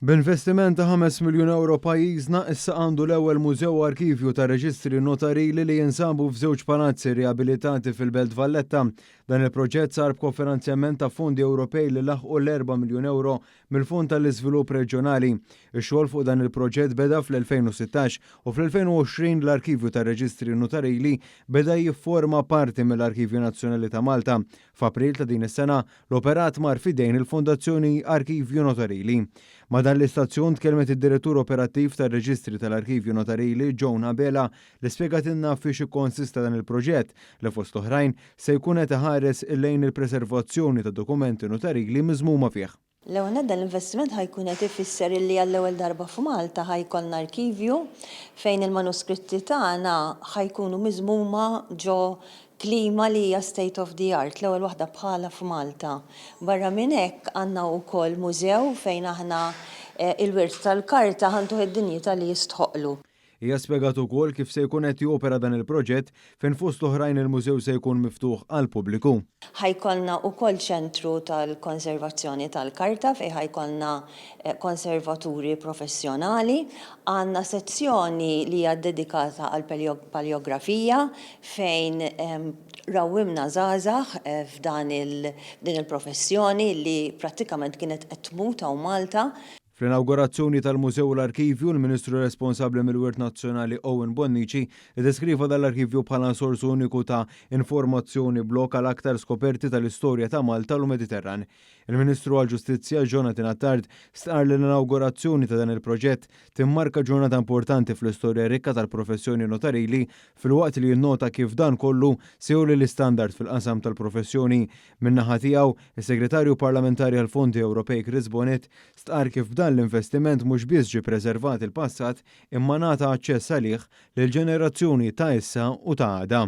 B'investiment ta' 5 miljun ewro pajjiżna issa għandu l-ewwel mużew u arkivju ta' reġistri notarili li jinsabu f'żewġ palazzi riabilitati fil-Belt Valletta. Dan il-proġett sar b'kofinanzjament ta' fondi Ewropej li laħqu l-erba' miljun ewro mill-Fond tal-Iżvilupp Reġjonali. Ix-xogħol fuq dan il-proġett beda fl-2016 u fl-2020 l-Arkivju tar-Reġistri Notarili beda jifforma parti mill-Arkivju Nazzjonali ta' Malta. F'April ta' din is-sena, L-operat mar f'idejn il-Fondazzjoni Arkivju Notarili. Ma' dan l-istazzjon tkellmet id-Direttur Operattiv tar-Reġistri tal-Arkivju Notarili, Joan Abela, li spjegatilna fiex ikkonsista dan il-proġett li fost oħrajn se jkun qed iħares lejn il-preservazzjoni ta' dokumenti notarili miżmuma fih. L-ewwel nett dan l-investiment ħa jkun qed ifisser illi għall-ewwel darba f'Malta ħa jkollna arkivju fejn il-manuskritti tagħna ħa jkunu miżmuma ġo Klima li hija state of the art, l-ewwel waħda bħalha f'Malta. Barra minn hekk għandna wkoll mużew fejn aħna il-wirt tal-karta ħa ntuh id-dinjità li jistħoqqlu. Hija spjegat ukoll kif se jkun qed jopera dan il-proġett fejn fost oħrajn il-mużew se jkun miftuħ għall-pubbliku. Ħa jkollna wkoll ċentru tal-konservazzjoni tal-karta fejn ħa jkollna konservaturi professjonali. Għandna sezzjoni li hija ddedikata għall-paleografija fejn rawwimna żgħażagħ f'dan il-din il-professjoni li prattikament kienet qed tmut hawn Malta. Fl-inawgurazzjoni tal-Mużew u l-Arkivju, il-Ministru responsabbli mill-Wirt Nazzjonali Owen Bonnici iddeskriva dan l-arkivju bħala sors uniku ta' informazzjoni b'lok għal aktar skoperti tal-istorja ta' Malta u l-Mediterran. Il-Ministru għall-Ġustizzja Jonathan Attard stqarr li l-inawgurazzjoni ta' dan il-proġett timmarka ġurnata importanti fl-istorja rikka tal-professjoni notarili filwaqt li jinnota kif dan kollu se jgħolli l-istandard fil-qasam tal-professjoni. Min-naħa tiegħu, is-Segretarju Parlamentari għall-Fondi Ewropej Chris Bonett stqarr kif b'dan l-investiment mhux biss ġie preservat il-passat imma ngħata aċċess għalih lill-ġenerazzjoni ta' issa u ta' għada.